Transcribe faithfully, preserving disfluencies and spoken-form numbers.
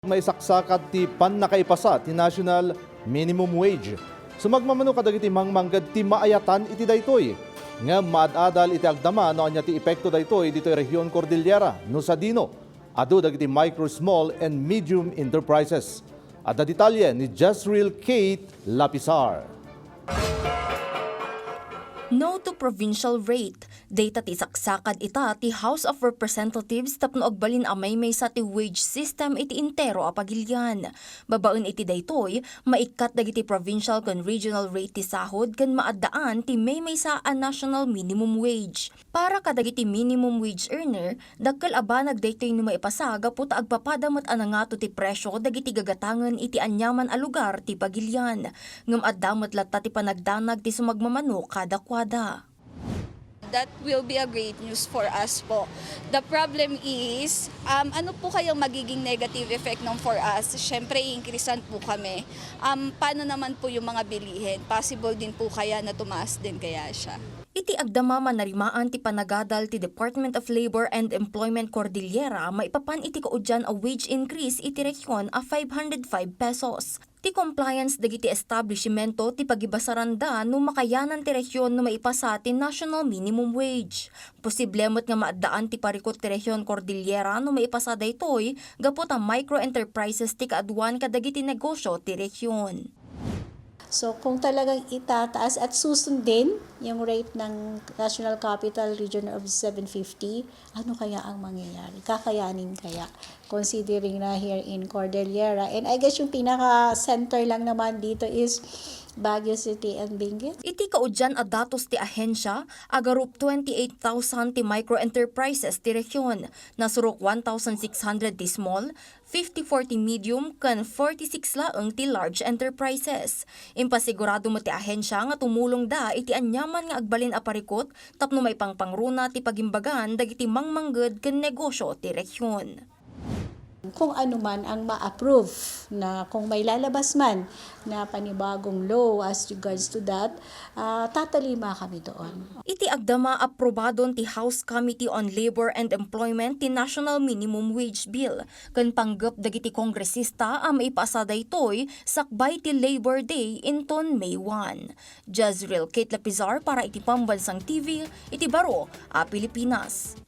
Maisaksakat ti pannakaipasa ti national minimum wage. Sumagmamano kadagiti mangmangged ti maayatan iti daytoy. Ngem maad-adal iti agdama no ania ti epekto daytoy ditoy Rehion Cordillera no sadino adu dagiti micro, small, and medium enterprises. Adda detalye ni Jezreel Kate Lapisar. No to provincial rate. Dayta ti saksakad ita ti House of Representatives tapno agbalin a maymaysa ti wage system iti entero a pagilian. Babaen iti daytoy, maikkat dagiti provincial ken regional rate ti sahod ken maaddaan ti maymaysa a national minimum wage. Para kadagiti minimum wage earner, dakkel a banag daytoy no maipasa gapu ta agpapada met a nangato ti presio dagiti gagatangen iti aniaman a lugar ti pagilian. Ngem adda met latta ti panagdanag ti sumagmamano kadakuada. That will be a great news for us po. The problem is, um, ano po kayang magiging negative effect nun for us? Siyempre, i-increasean po kami. Um, paano naman po yung mga bilihin? Possible din po kaya na tumaas din kaya siya? Iti agdama manarimaan ti panagadal ti Department of Labor and Employment Cordillera maipapan iti kaudian a wage increase iti rehion a five hundred five pesos. Ti compliance dagiti establishmento ti pagibasaranda no makayanan ti rehion no maipasa ti national minimum wage. Posible met nga maaddaan ti parikut ti rehion Cordillera no maipasa daytoy gapu ta micro enterprises ti kaaduan kadagiti negosyo ti rehion. So kung talagang itataas at susundin yung rate ng National Capital Region of seven fifty, ano kaya ang mangyayari? Kakayanin kaya? Considering na here in Cordillera, and I guess yung pinaka-center lang naman dito is Baguio City and Benguet. Iti kaudian a datos ti ahensya, agarup twenty-eight thousand ti micro enterprises ti rehion, nasurok one thousand six hundred ti small, fifty-four ti medium ken forty-six laeng ti large enterprises. Impasigurado met ti ahensya nga tumulongda iti aniaman nga agbalin a parikut tapno maipangpangruna ti pagimbagan dagiti mangmangged ken negosyo ti rehion. Kung ano man ang ma-approve na kung may lalabas man na panibagong law as regards to that, uh, tatalima kami doon. Iti agdama aprobadon ti House Committee on Labor and Employment ti National Minimum Wage Bill ken panggep dagiti kongresista a maipasa daytoy sakbay ti Labor Day inton May one. Jezreel Kate Lapizar para iti Pambansang T V iti baro a Pilipinas.